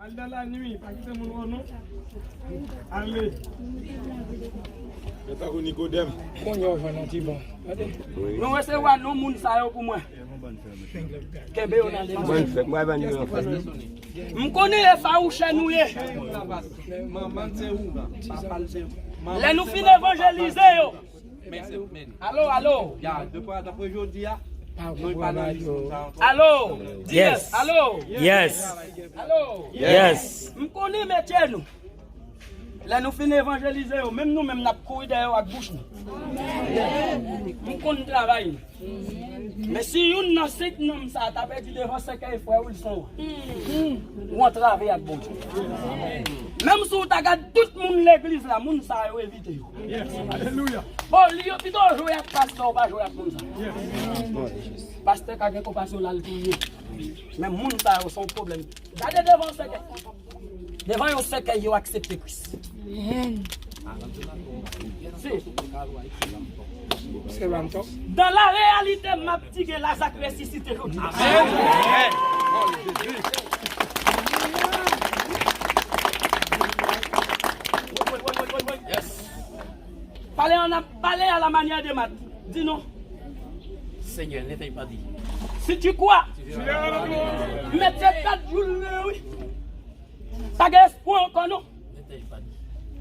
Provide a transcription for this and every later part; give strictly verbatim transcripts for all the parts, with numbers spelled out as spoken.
Al nan lannuit, pa kite moun wè w non. Ale. Yo tankou Nikodèm. Kounye a w jwenn yon ti bon. Gade. Nou resevwa non moun sa yo pou mwen. Kenbe yo nan de men. Mwen fè, mwen ban yo anfas. M konnen e fawouchè nou ye. Manman se ou, papa se ou. Lè nou fin evanjelize yo. Alo, alo. Alo. Yes. Alo. Yes. Alo. Yes. M konnen metye nou. Lè nou fin evanjelize yo, menm nou menm n ap kouri dèyè yo ak bouch nou. M konn travay nou. Men si youn nan senk nonm sa a ta pèdi devan sèkèy frè Wilson an, ou antrave ak Bondye. Menm si w ta gad tout moun legliz la, moun sa yo evite yo. Alelouya. Olye pito w jwe ak pastè, w pa jwe ak moun sa. Pastè ka gen konpasyon l al touye. Men moun sa yo se yon pwoblèm. Gade devan yon sèkèy. Devan yon sèkèy yo aksepte Kris. Si. Se ban to. Dans la réalité, m ap di gen Laza k resisite jodi a. Pale an ap pale a la manyè de Mat. Di non. Seigneur, ne t'aie pas dit. Si tu crois. Mèt se kat jou l leve, wi. Pa gen espwa ankò non.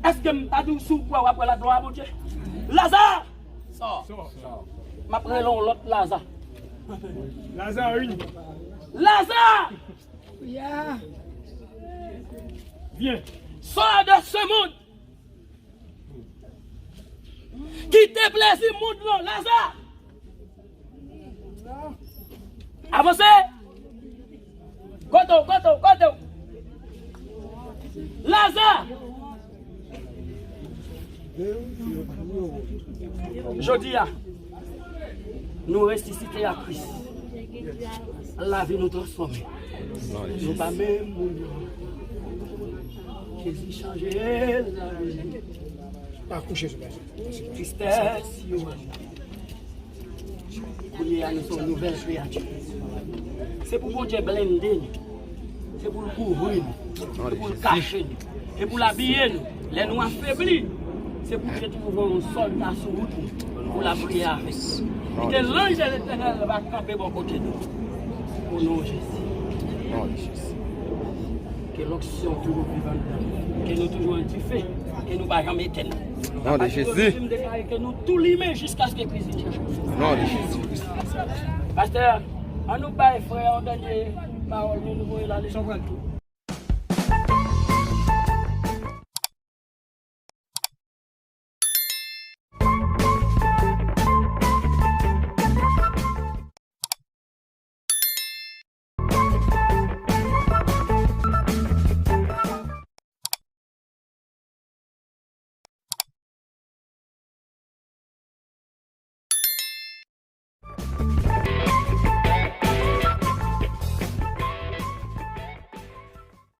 Èske m pa di w si w kwè w ap wè laglwa a Bondye? Laza! M ap rele yon lòt Laza. Laza, wi. Laza! Vyen. Sors de ce monde. Kite plezi mond lan, Laza! Avanse! Kote w, kote w, kote w? Laza! Jodi a, nou resisite ak Kris. Lavi nou transfòme. Nou pa menm moun yo. Jezi chanje lavi nou. Pa kouche sou mwen. Tristès yo. Kounye a, nou se yon nouvèl kreyati. Se pou Bondye blende nou. Se pou l kouvri nou. Se pou l kache nou. Se pou l abiye nou. Lè nou afebli, se pou Bondye twouve yon sòlda sou wout nou pou l ap priye avèk nou. Kite lanj de Letènèl va kanpe bò kote nou. O non Jezi. Ke lonksyon toujou viv anndan nou. Ke nou toujou an dife. Ke nou pa janm etèn. Non de Jezi. M deklare ke nou tou limen jiskaske Kris vin chèche nou. Non de Jezi. Pastè, an nou bay frè an dènye pawòl nou, nou voye l ale.